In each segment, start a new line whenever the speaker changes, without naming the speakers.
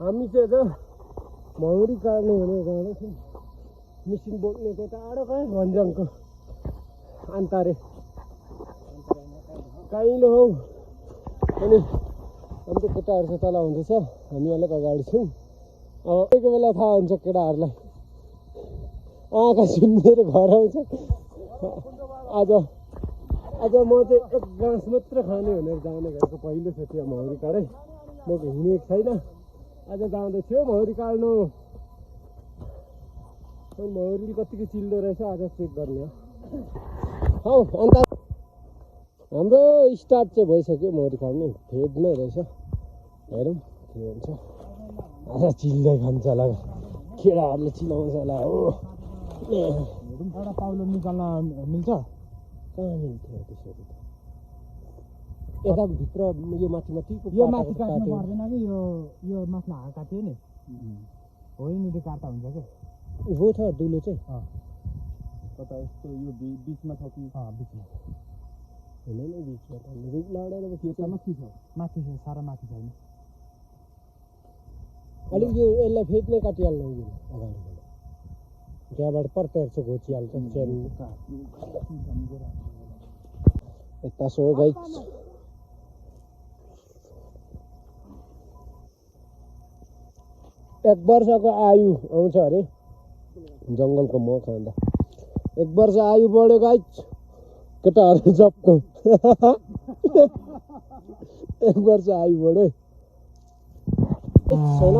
हामी चाहिँ त मौरी काट्ने भनेर गएको थियौँ। मिसिन बोक्ने चाहिँ टाढो कहाँ भन्ज्याङको अन्तारे काइलो हौ। अनि अन्त केटाहरू चाहिँ तल हुँदैछ, हामी अलिक अगाडि छौँ। कोही कोही बेला थाहा हुन्छ केटाहरूलाई, आँखा सुन्नेर घर आउँछ। आज म चाहिँ एक गाँस मात्र खाने भनेर जाने गरेको पहिलो छ त्यो मौरी काँडै। म हिँडेको छैन, आज जाँदैछु मौरी काट्नु। मौरी कतिको चिल्दो रहेछ आज चेक गर्ने हौ। अन्त हाम्रो स्टार्ट चाहिँ भइसक्यो मौरी काट्ने, फेदमै रहेछ। हेरौँ के हुन्छ। आज चिल्दै खान्छ होला, केटाहरूले चिलाउँछ होला हो।
एउटा पाउलो निकाल्न मिल्छ?
कहाँ मिल्थ्यो त्यसरी त? यता भित्र यो माथि माथिको
यो माथि काट्नु पर्दैन कि यो माथिमा हाँगा काट्यो नि होइन नि, काट्दा हुन्छ क्या।
उँभो छ दुलो चाहिँ
कता यस्तो यो बिचमा छ कि? बिचमा
हुँदैन बिचमा त रुख लडेर
त्यो त माथि छ, माथि छ, साह्रो माथि छैन।
अलिक यो यसलाई फेदमै काटिहाल्नु यो अगाडि, त्यहाँबाट पर्टेर्छ घोचिहाल्छ च्यान। यता सो गाइस एक वर्षको आयु आउँछ अरे जङ्गलको मह खाँदा। एक वर्ष आयु बढ्यो गाइस केटाहरू जबको। एक वर्ष आयु बढ्यो छैन।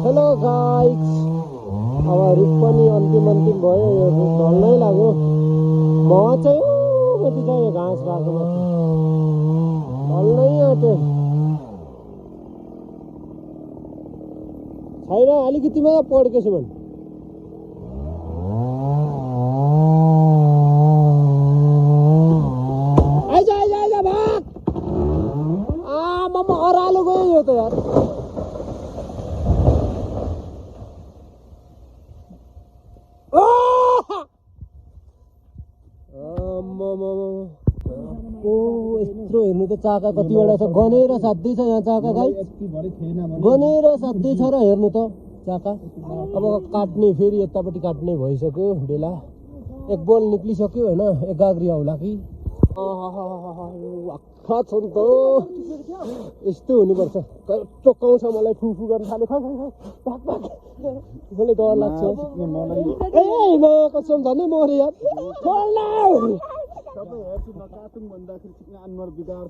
हेलो गाइस, अब रुख पनि अन्तिम भयो, यो रुख ढल्नै लाग्यो। मह चाहिँ कति छ यो घाँस भएको माथि ढल्नै आँट्यो छैन। अलिकति मात्र पड्केछु भने आइज आइज आइज भाग। आमा हरालो गयो यो त यार। यत्रो हेर्नु त चाका कतिवटा छ, गनेर साध्यै छ यहाँ चाका गाई, गनेर साध्यै छ र हेर्नु त चाका। अब काट्ने फेरि यतापट्टि काट्ने भइसक्यो बेला, एक बोल निक्लिसक्यो होइन, एक गाग्री आउला कि आँखा छ नि त। यस्तो हुनुपर्छ, चोकाउँछ मलाई, फुफु गर्न थाल्यो। खै खै खै भाग भाग, मलाई डर लाग्छ। ए कसम झन् मऱ्यो यार।
सबै हेर्छु नकाटौँ भन्दाखेरि अनुहार बिगार्छ।